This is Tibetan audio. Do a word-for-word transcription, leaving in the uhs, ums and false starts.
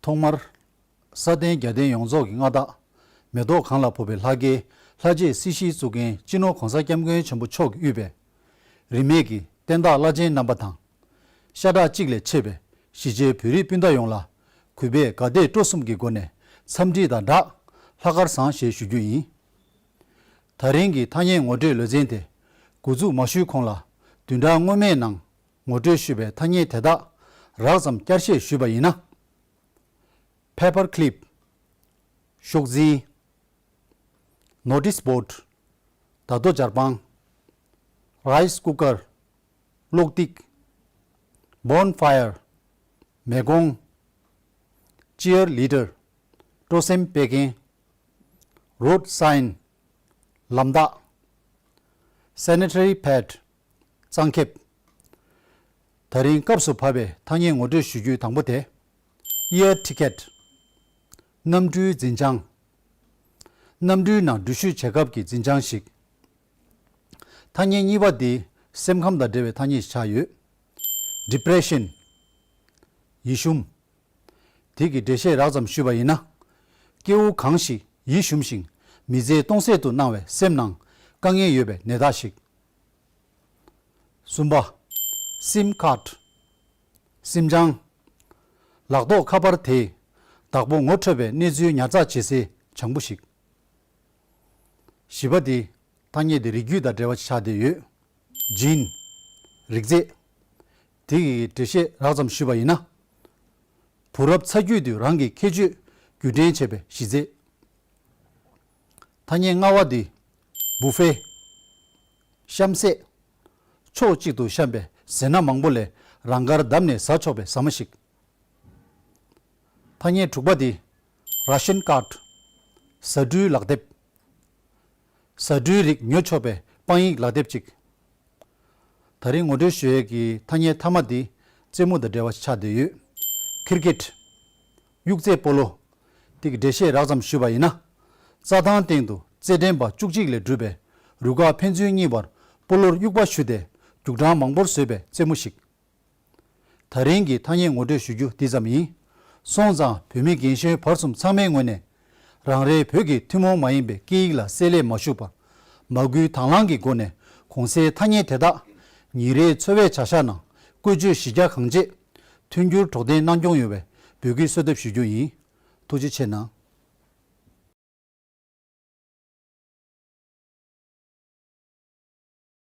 ཐོག་མར། ས་སྟེང་རྒྱལ་བསྟན་ཡོངས་རྫོགས་ཀྱི་མངའ་བདག་མེ་ཏོག་གང་ལ་ཕོག་པའི་ལྷ་སྐལ་ལྷ་རྗེས་སྲིད་ཞིའི་གཙུག་རྒྱན་སྤྱི་ནོར་༸གོང་ས་༸སྐྱབས་མགོན་ཆེན་པོ་མཆོག་གིས་དབུས་པའི་རིས་མེད་ཀྱི་བསྟན་བདག་བླ་ཆེན་རྣམ་པ་དང་། ཤ་ཁྲག་གཅིག་ལས་མཆེད་པའི་གཞིས་བྱེས་བོད་རིགས་སྤུན་ཟླ་ཡོངས་ལ་གུས་པས་དགའ་དད་སྤྲོ་གསུམ་གྱི་སྒོ་ནས་འཚམས་འདྲི་དང་སྦྲགས་ལྷག་དཀར་བཟང་ཞེས་ཞུ་རྒྱུ་ཡིན། ད་རིང་གི་ཐ་སྙད་ངོ་སྤྲོད་ལེ་ཚན་དེ་འགོ་འཛུགས་མ་ཞུས་གོང་ལ་བདུན་ཕྲག་སྔོན་མའི་ནང་ངོ་སྤྲོད་ཞུས་པའི་ཐ་སྙད་དེ་དག་རགས་ཙམ་བསྐྱར་བཤད་ཞུས་པ་ཡིན་ན། པེ་པར་ཀི་ལིབ། ཤོག་འཛིན། ནོ་ཊིས་བོཌ། ད་དོ་སྦྱར་པང་། རའིས་ཀུ་ཀར། གློག་ཏིག། བོན་ཕ་ཡར། མེ་གོང་། ཅི་ཡར་ལི་ཌར། སྤྲོ་སེམས་སྤེལ་མཁན། རོཌ་སའིན། ལམ་རྟགས། སེ་ནི་ཊ་རི་པེཌ། གཙང་ཁེབས། ད་རིང་སྐབས་སུ་བབས་པའི་ཐ་སྙད་ངོ་སྤྲོད་ཞུ་རྒྱུའི་དང་པོ་དེ། ཨེར་ཊི་ཀེཊ། གནམ་གྲུའི་འཛིན་བྱང་། གནམ་གྲུའི་ནང་འགྲུལ་བཞུད་བྱེད་སྐབས་ཀྱི་འཛིན་བྱང་ཞིག་ཐ་སྙད་གཉིས་པ་འདི་སེམས་ཁམས་དང་འབྲེལ་བའི་ཐ་སྙད་ཆགས་ཡོད། ཌི་པི་རེ་ཤན། ཡིད་ཞུམ། དེ་གི་འགྲེལ་བཤད་རགས་ཙམ་ཞུས་པ་ཡིན་ན། སྐྱེ་བོ་གང་ཞིག་ཡིད་ཞུམ་ཞིང་མི་ཚེ་སྟོང་ཟད་དུ་སྣང་བའི་སེམས་ནང་དཀའ་ངལ་ཡོད་པའི་ནད་རྟགས་ཤིག་གསུམ་པ། སིམ་ཁཌ། སིམ་ལྗང་། ལག་ཐོགས་ཁ་པར་དེས་བདག་པོ་ངོ་འཕྲོད་པའི་གནས་ཚུལ་ཉར་ཚགས་བྱེད་སའི་བྱང་བུ་ཞིག་བཞི་པ་འདི་ཐ་སྙད་དེ་རིགས་རྒྱུད་དང་འབྲེལ་བ་ཆགས་བསྡད་ཡོད། ཇིན། རིགས་རྫས། དེ་ཡི་འགྲེལ་བཤད་རགས་ཙམ་ཞུས་པ་ཡིན་ན། བུ་རབས་ཚ་རྒྱུད་དུ་རང་གི་ཁྱད་ཆོས་རྒྱུད་འདྲེན་བྱེད་པའི་གཞི་རྫས། ཐ་སྙད་ལྔ་པ་འདི། བུ་ཕེ། གཤམ་གསལ། ཕྱོགས་གཅིག་ཏུ་བཤམས་པའི་ཟས་སྣ་མང་པོ་ལས་རང་དགར་བསྡམས་ནས་ཟ་ཆོག་པའི་ཟ་མ་ཞིག་ཐ་སྙད་དྲུག་པ་འདི། ར་ཤན་ཀཌ། ཟ་འབྲུའི་ལག་དེབ། ཟ་འབྲུའི་རིགས་ཉོ་ཆོག་པའི་དཔང་ཡིག་ལག་དེབ་ཅིག་ད་རིང་ངོ་སྤྲོད་ཞུ་ཡས་ཀྱི་ཐ་སྙད་མཐའ་མ་འདི་རྩེད་མོ་དང་འབྲེལ་བ་ཆགས་བསྡད་ཡོད། ཁིར་ཀེཊ། གཡུག་རྩེད་སྤོ་ལོ། དེ་གི་འགྲེལ་བཤད་རགས་ཙམ་ཞུས་པ་ཡིན་ན། རྩྭ་ཐང་སྟེང་དུ་རྩེད་འགྲན་པ་བཅུ་གཅིག་ལས་གྲུབ་པའི་རུ་ཁག་ཕན་ཚུན་གཉིས་བར་སྤོ་ལོར་གཡུག་པ་གཞུས་ཏེ་རྒྱུག་གྲངས་མང་པོར་བཟོས་པའི་རྩེད་མོ་ཞིག་ད་རིང་གི་ཐ་སྙད་ངོ་སྤྲོད་ཞུ་རྒྱུ་འདི་ཙམ་ཡིན། སོང་ཙང་བོད་མི་རྒན་གཞོན་བར་གསུམ་ཚང་མའི་ངོས་ནས། རང་རེའི་བོད་ཀྱི་ཐུན་མོང་མ་ཡིན་པའི་སྐད་ཡིག་ལ་བསྲེ་ལྷད་མ་ཞུགས་པར། མ་བསྐུལ་དང་བླངས་ཀྱི་སྒོ་ནས་གོང་གསལ་ཐ་སྙད་དེ་དག་ཉིན་རེའི་འཚོ་བའི་བྱ་གཞག་ནང་བཀོལ་སྤྱོད་གཞི་རྒྱ་གང་ཆེ། མཐུན་འགྱུར་གྲོགས་དན་གནང་སྐྱོང་ཡོང་བའི་འབོད་སྐུལ་གསོལ་འདེབས་ཞུ་རྒྱུ་ཡིན། ཐུགས་རྗེ་ཆེ་གནང་།